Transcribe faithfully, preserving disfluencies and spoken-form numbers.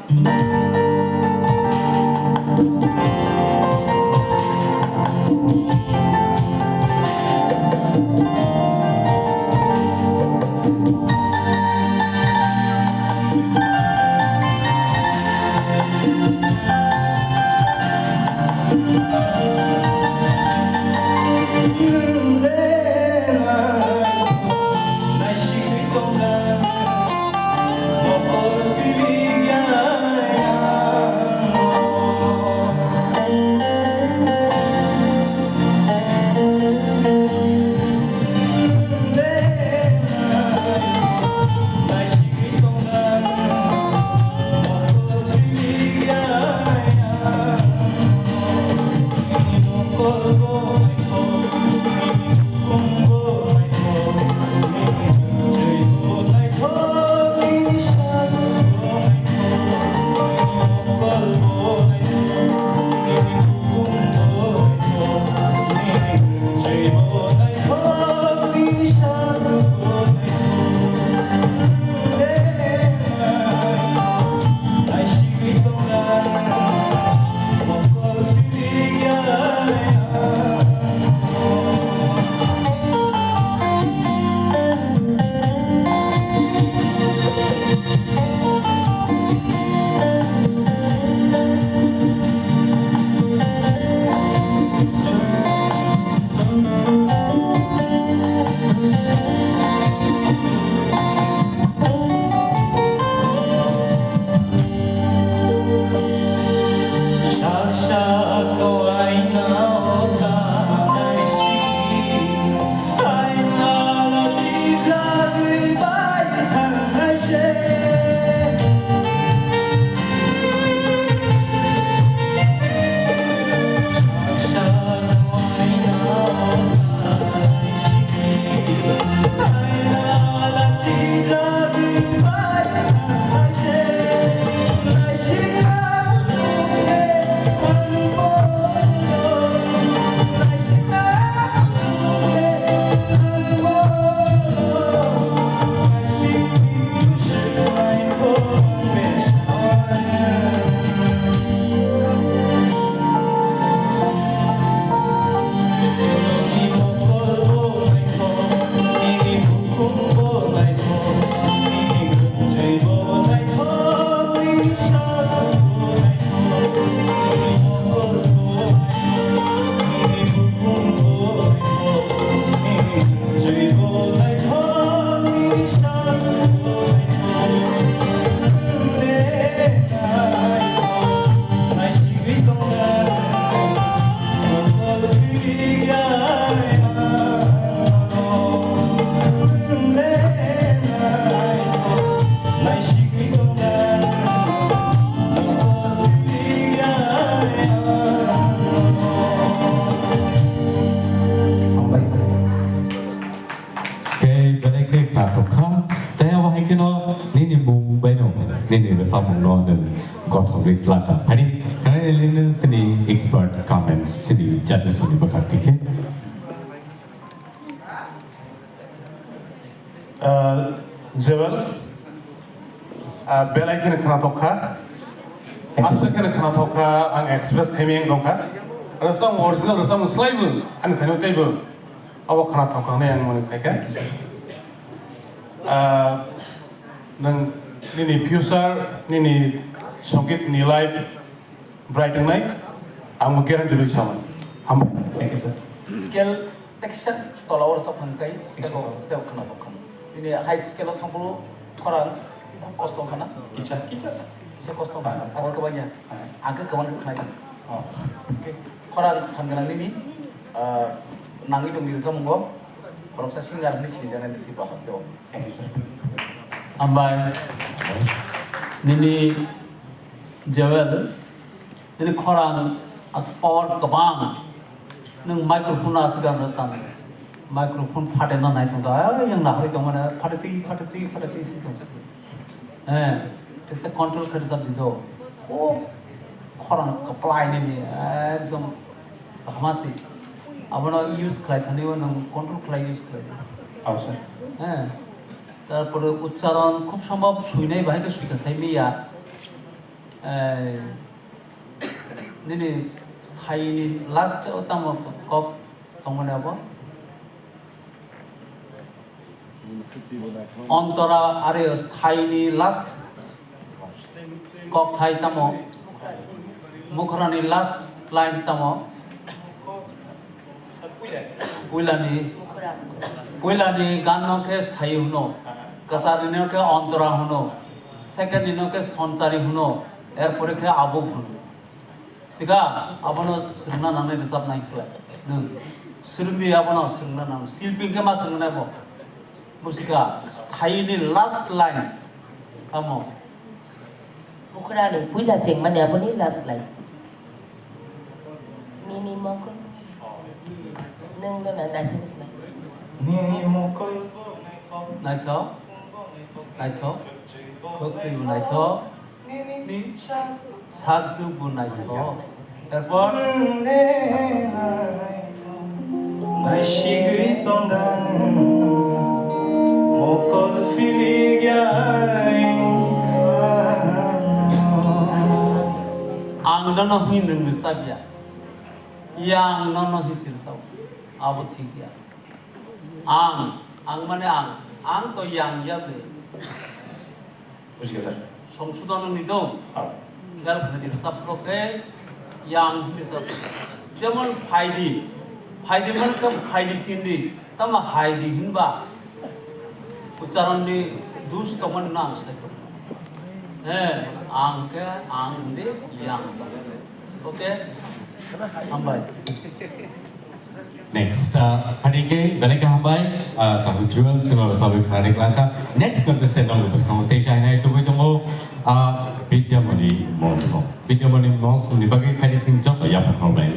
Khe belai khe kha thok kha. Tei abo hai kheno nini mung bai no, nini bwsakmung no nwng gothogwi tla kha. Phani khwnai nini sini expert comments sini judges ni bwkhak tikhe. Ah, Joel, ah, belai kheno khwnathok kha. Thank you. Aswk kheno khwnathok kha, ang express khaimiyang tong kha. Rwchapmung original rwchapmung swlaibo, ani thani teibo. Abo khwnathok kha hwnwi ang mone khai kha. Thank you, sir. Ah, nwng nini future, nini songit ni life, bright wngnai, ang bo guarantee rwi samani. Hambai. Thank you, sir. Scale tekisa tola o rwchap hwn kai, thank you, tebo, sir, tebo khwna bo khwna. Nini high scale o thangphuru khorang khub kosto wngkha na? Kisa, kisa. Kisa kosto wngkha. Ah, ask kwbangya. Ah. Ang khe kwbang khe khwnai tong. Oh. Okay. Khorang phan gwnang nini, ah, nangwi tongni rwchapmungo khoroksa singer hwnwi sinijaknai Tripura hasteo. Thank you, sir. Hambai. Nini Joel, nini khorang as power kwbang. Nwng microphone no aswk gan rw tang. Microphone phaterna nai tong da, yang nahorwi tong mane, phatertwi, phatertwi, phatertwi si tong si. Eh, tesa control khe rwchap di do. O khorang kwplai nini, ekdom kaham si. Abono use khlai thani o nwng control khlai use khlai di. Abo sir. Eh, tarpore uchcharon khub sombhob swinai bahai khe swikha sai miya. Eh, nini sthayini last o tamo kok tongmani abo? Ontora are sthayini last kokthai tamo? Mukhrani last line tamo? Puilani, puilani gan no khe sthayi hwno, kwcharni no khe ontora hwno, second ni no khe sonchari hwno, erpore khe abuk hwno. Sika, abono swrwngna nangnai rwchapnai khlai. Nwng swrwngdi abono swrwngna nang. Silpi hwnkhe ma swrwngnai bo. Bwsika, sthayini last line. Tamo? Mukhrani puila chengmani aboni last line. Nini mokol. Nwng lona naithok nai. Nini mokol. Naithok. Naithok. Khok swibo naithok. Ni sak duk bo naithok. Erpor? Naisigwi tongani mokol philik ya. Ang nono hwnwi nwng rwchapya. Yang nono hwnwi si rwchao. Abo thik ya. Ang, ang mane ang, ang to yang ya ble. Buji kha sir. Songsodon ni dong. Ah. Gal khna di sab lo ke yang ni sab. Jemon phaidi, phaidi mane kam phaidi sindi, tamo haidi hinba. Ucharon ni dus tongmani nang sai to. Eh, ang ke ang hindi yang. Okay? Hambai. Next, uh, phaidi ke belai khe hambai, uh, tabuk juang sino sabai khna rik langkha. Next contestant nang bwskango teisa hinai tubui tongo, uh, Bidyamoni Molsom. Bidyamoni Molsom ni bagwi phaidi sing joto yapha khorbai.